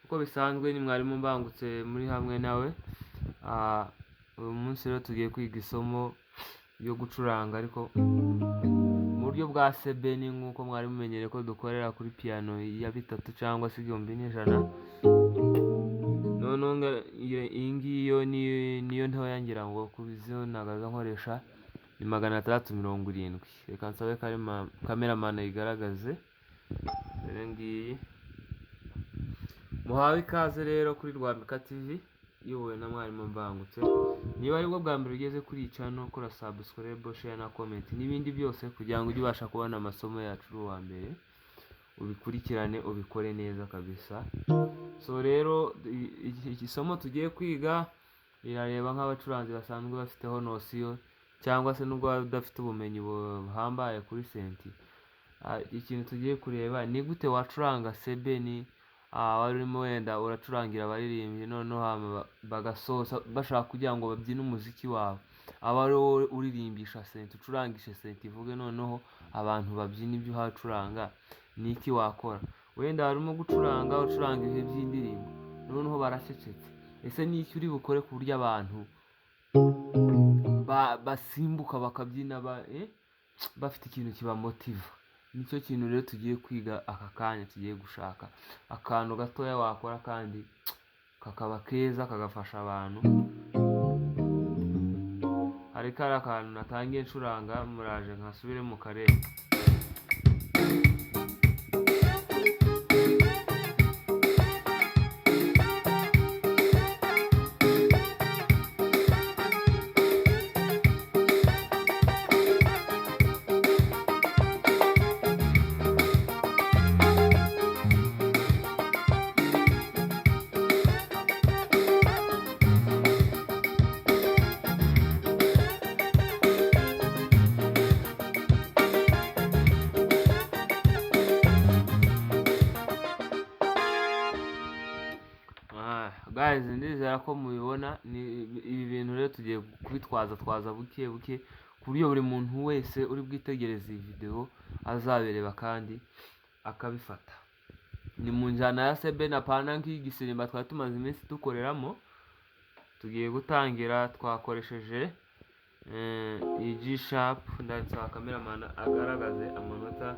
Uko bisanzwe ni mwarimu Mbangutse muri hamwe nawe. Uyu munsi rero tugiye kwiga isomo ryo gucuranga, ariko mu buryo bwa sebeni, nk'uko mwari mumenyereye ko dukorera kuri piyano ya bitatu cyangwa se 1100. Noneho iyi ngiyi yo niyo ntoya, ngira ngo ku zo nagaza nkoresha ni 670. Reka nsabe cameraman ayigaragaze. Dore ngiyi. Muhawe ikaze rero kuri Rwambika TV iyobowe na mwarimu Mbangutse. Niba aribwo bwa mbere ugeze kuri iyi channel, kora subscribe, share na comment n'ibindi byose, kugira ngo ujye ubasha kubona amasomo yacu uri uwa mbere, ubikurikirane, ubikore neza kabisa. So rero iki somo tugiye kwiga rirareba nk'abacuranzi basanzwe bafiteho notion, cyangwa se nubwo waba udafite ubumenyi buhambaye kuri synthé. Ikintu tugiye kureba ni gute wacuranga sebeni. Wari urimo wenda uracurangira abaririmbyi, noneho hama bagasoza bashaka kugira ngo babyine umuziki wawe, aba ari wowe uririmbisha synthé, ucurangishe synthé ivuge, noneho abantu babyina ibyo uhacuranga. Ni iki wakora? Wenda harimo gucuranga, ucuranga ibihe by'indirimbo, noneho baracecetse. Ese ni iki uri bukore ku buryo abantu basimbuka bakabyina, bafite ikintu kibamotiva? Nicyo kintu rero tugiye kwiga aka kanya. Tugiye gushaka akantu gatoya wakora kandi kakaba keza, kagafasha abantu. Hari kariya kantu natangiye ncuranga, muraje nkasubire mu karere. Guys, ndizera ko mubibona. Ni ibi bintu rero tugiye kubitwaza twaza buke buke, ku buryo buri muntu wese uri bwitegereze iyi video azabireba kandi akabifata. Ni mu njyana ya sebeni, apana nk'igisirimba twari tumaze iminsi dukoreramo. Tugiye gutangira twakoresheje iyi G sharp. Ndasaba cameraman agaragaze amanota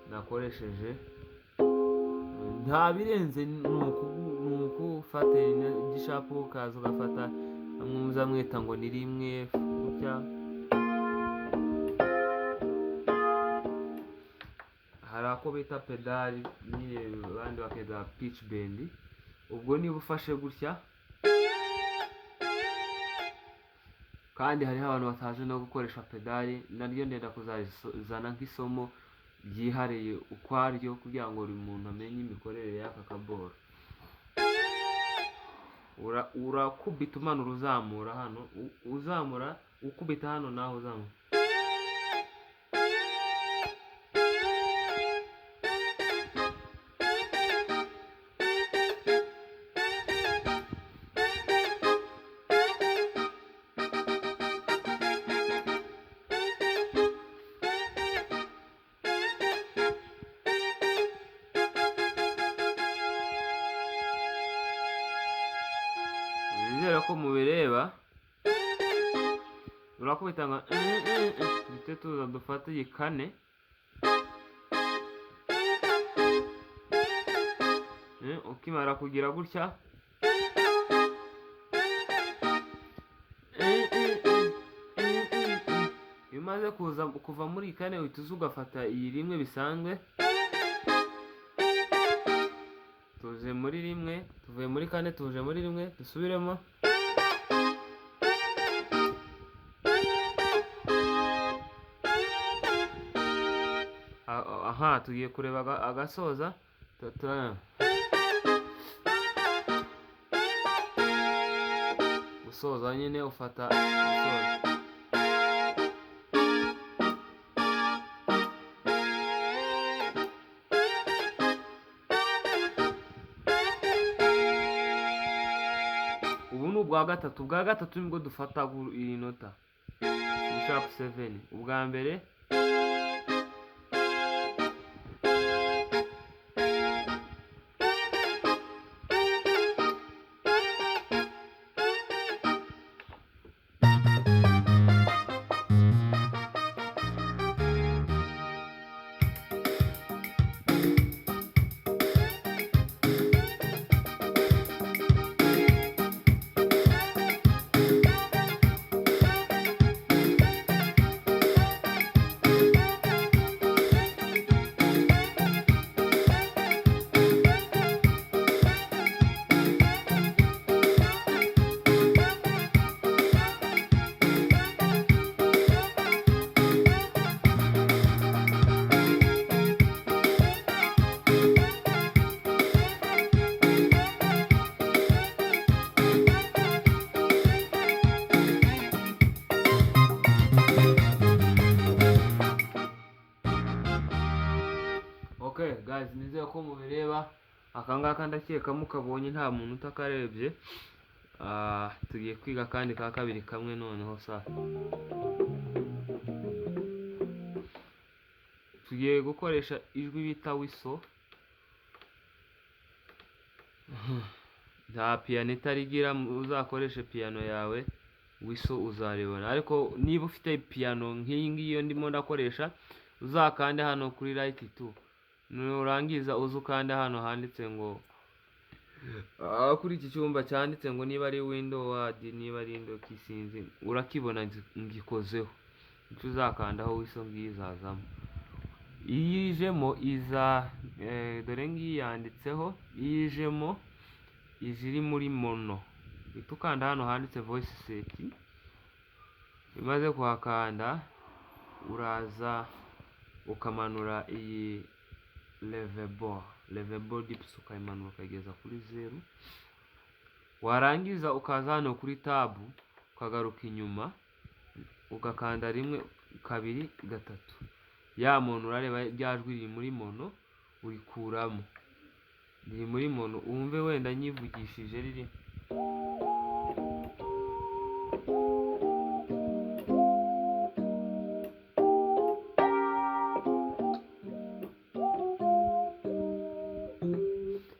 nakoresheje. Nta birenze, ni ukufata G sharp, ukaza ugafata amwe muza mwita ngo ni rimwe gutya. Hari ako bita pedal nyine, abandi bakita pitch bend. Ubwo niba ufashe gutya, kandi hariho abantu batazi no gukoresha pedal, naryo ndenda kuzazana nk'isomo ryihariye ukwaryo, kugira ngo buri muntu amenye imikorere y'aka kaboro. Urakubita umanura, uzamura hano, uzamura ukubita hano, naho uzamura. Nizera ko mubireba. Urakubita nka duhite tuza dufate iyi kane. Ukimara kugira gutya, iyo umaze kuza kuva muri iyi kane, uhita uza ugafata iyi rimwe bisanzwe. Tuje muri rimwe, tuvuye muri kane tuje muri rimwe. Dusubiremo. Aha tugiye kureba agasoza. Gusoza nyine ufata gusoza. Ubu ni ubwa gatatu. Ubwa gatatu nibwo dufata iyi nota C sharp 7. Ubwa mbere Okay guys, nizeye ko mubireba. Aka ngaka ndakeka mukabonye, nta muntu utakarebye. Tugiye kwiga kandi ka kabiri kamwe noneho. Sa tugiye gukoresha ijwi bita whistle. Nta piyano itarigira, uzakoreshe piyano yawe whistle uzaribona. Ariko niba ufite piyano nk'iyi ngiyi yo ndimo ndakoresha, uzakande hano kuri right 2, nurangiza uze ukande hano handitse ngo kuri iki cyumba cyanditse ngo niba ari window word, niba ari window key, sinzi, urakibona ngikozeho. Icyo uzakandaho whistle ngiyi izazamo. Iyo ijemo iza dore ngiyi yanditseho, iyo ijemo ije iri muri mono. Uhita ukanda hano handitse voice set. Umaze kuhakanda uraza ukamanura iyi reverb depth, ukayimanura ukayigeza kuri 0. Warangiza ukaza hano kuri tab, ukagaruka inyuma ugakanda 1 2 3. Ya mono urareba rya jwi riri muri mono, urikuramo, riri muri mono. Wumve wenda nyivugishije riri.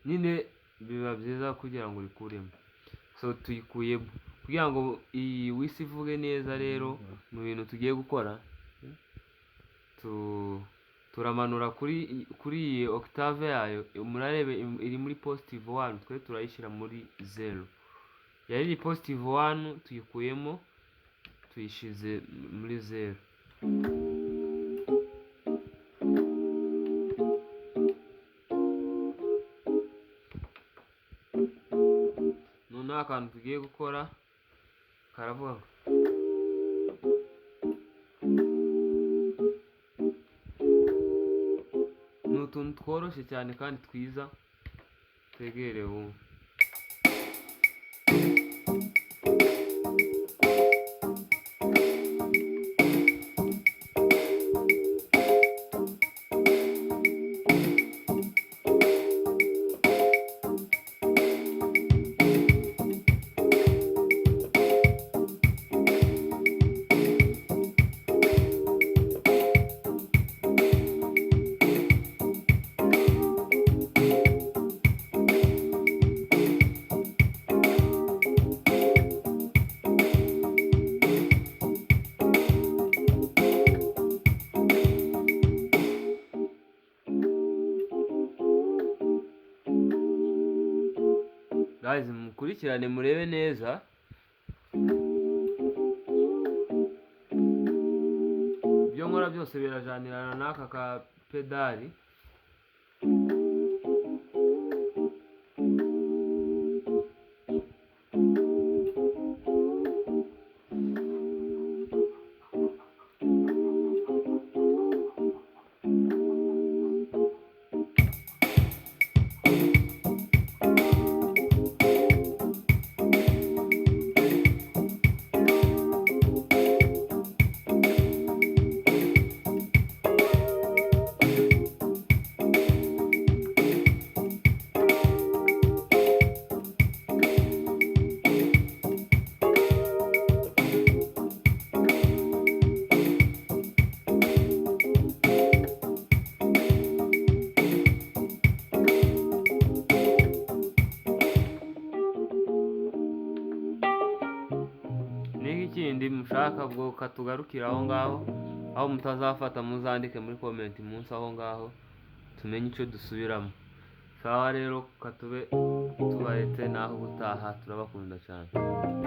Nyine biba byiza kugira ngo urikuremo. So tuyikuyemo kugira ngo iyi whistle ivuge neza. Rero mu bintu tugiye gukora, turamanura kuri iyi octave yayo. Murarebe iri muri positive 1, twe turayishyira muri 0. Yari iri positive 1, tuyikuyemo tuyishize muri 0. Noneho akantu tugiye gukora karavuga ngo ni utuntu tworoshye cyane kandi twiza, twegereye wumve. Guys, mukurikirane murebe neza. Ibyo nkora byose birajanirana n'aka ka pedali. N'iki kindi mushaka ubwo katugarukira aho ngaho, aho mutazafata muzandike muri comment munsi aho ngaho, tumenye icyo dusubiramo. Sawa rero, katube tubaretse, naho ubutaha, turabakunda cyane.